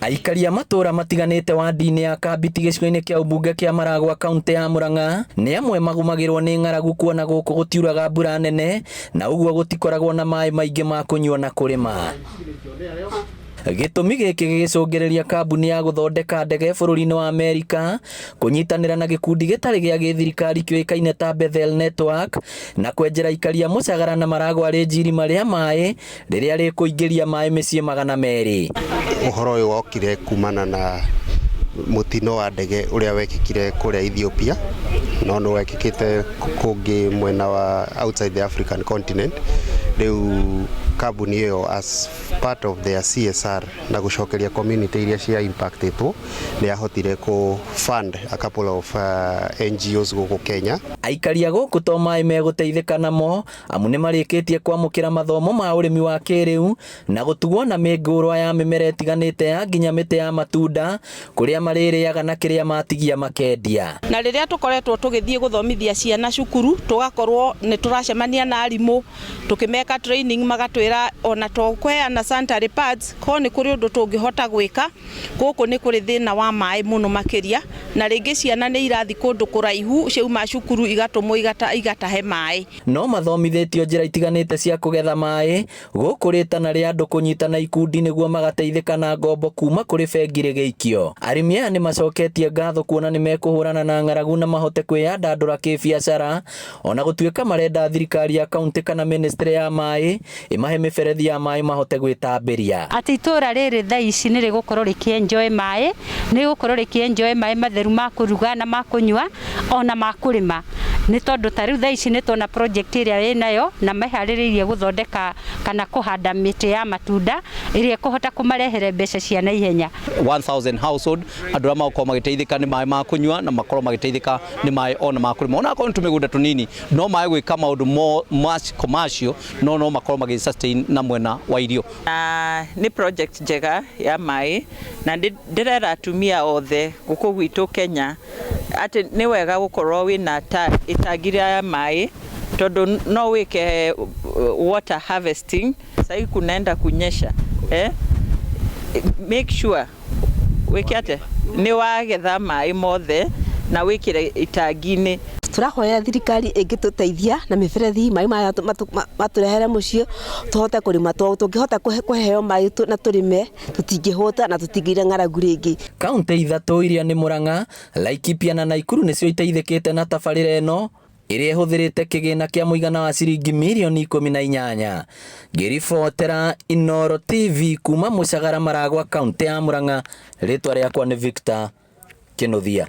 Aikari a matũra matiganĩte wandi-inĩ ya Kambiti gĩcigo-inĩ kĩa ũmbunge kĩa Maragwa, kaunti ya Murang'a, nĩ amwe magũmagĩrwo nĩ ng'aragu kuona gũkũ gũtiuraga mbura nene na ũguo gũtikoragwo na maĩ maingĩ ma kũnyua na kũrĩma. Gĩtũmi gĩkĩ gĩgĩcũngĩrĩria kambuni ya gũthondeka ndege bũrũri-inĩ wa Amerika kũnyitanĩra na gĩkundi gĩtarĩ gĩa gĩthirikari kĩũĩkaine ta Bethel Network na kwenjera aikari a Mũcagara na Maragwa Ridge irima rĩa maĩ rĩrĩa rĩkũingĩria maĩ mĩciĩ 200. Ũhoro ũyũ wokire kumana na mũtino wa ndege ũrĩa wekĩkire kũrĩa Ethiopia, no nĩ wekĩkĩte kũngĩ mwena wa outside the African continent. Rĩu kambuni ĩyo, as part of their CSR na gũcokeria community iria cia impactĩtwo, nĩ yahotire kũ fund a couple of NGOs gũkũ Kenya. Aikari a gũkũ to maĩ megũteithĩka namo, amu nĩ marĩkĩtie kwamũkĩra mathomo ma ũrĩmi wa kĩrĩu na gũtugwo na mĩngũrwa ya mĩmera ĩtiganĩte ya nginya mĩtĩ ya matunda kũrĩa marĩrĩaga na kĩrĩa matigia makendia. Na rĩrĩa tũkoretwo tũgĩthiĩ gũthomithia ciana cukuru, tũgakorwo nĩ tũracemania na arimũ tũkĩmeka training, magatwĩra ona to kũheana sanitary pads, ko nĩ kũrĩ ũndũ tũngĩhota gwĩka. Gũkũ nĩ kũrĩ thĩna wa maĩ mũno makĩria, na rĩngĩ ciana nĩ irathiĩ kũndũ kũraihu, ciauma cukuru igatũmwo igatahe maĩ. No mathomithĩtio njĩra itiganĩte cia kũgetha maĩ gũkũ rĩtana rĩa andũ kũnyitana ikundi nĩguo magateithĩka na ngombo kuma kũrĩ bengi rĩgĩikio. Arĩmi aya nĩ macoketie ngatho kuona nĩ mekũhũrana na ng'aragu na mahote kwĩyandandũra kĩbiacara, ona gũtuĩka marenda thirikari ya kaunti kana ministry ya maĩ ĩmahe mĩberethi ya maĩ mahote gwĩtambĩria. Atĩ itũra rĩrĩ thaa ici nĩ rĩgũkorwo rĩkĩenjoy maĩ, nĩ rĩgũkorwo rĩkĩenjoy maĩ matheru ma kũruga na ma kũnyua ona ma kũrĩma, nĩ tondũ ta rĩu thaa ici nĩ tuona project ĩrĩa ĩnayo na meharĩrĩirie gũthondeka kana kũhanda mĩtĩ ya matunda ĩrĩa ĩkũhota kũmarehere mbeca cia naihenya. 1000 household, andũ arĩa magũkorwo magĩteithĩka nĩ maĩ ma kũnyua na makorwo magĩteithĩka nĩ maĩ ona ma kũrĩma, ona akorwo nĩ tũmĩgũnda tũnini, no maĩ gwĩka maũndũ mo commercial, no makorwo magĩ sustain na mwena wa irio. Na nĩ project njega ya maĩ, na ndĩrera atumia othe gũkũ gwitũ Kenya atĩ nĩ wega gũkorwo wĩna ta itangi rĩa maĩ, tondũ no wĩke water harvesting. Sahii kunaenda kunyesha, eh? Make sure wĩke atĩ nĩ wagetha maĩ mothe na wĩkĩre itangi-inĩ. Tũrahoya thirikari ĩngĩtũteithia na mĩberethi, maĩ maya matũrehere mũciĩ tũhote kũrĩma, tondũ tũngĩhota kũheo maĩ na tũrĩme, tũtingĩhũta na tũtingĩgĩa ng'aragu rĩngĩ. Kaunti ithatũ iria nĩ Murang'a, Laikipia na Nakuru nĩcio iteithĩkĩte na tabarĩra ĩno ĩrĩa ĩhũthĩrĩte kĩgĩna kĩa mũigana wa ciringi mirioni 18. Ngĩribotera Inooro TV kuma Mũcagara, Maragwa, kaunti ya Murang'a, rĩtwa rĩakwa nĩ Victor Kinuthia.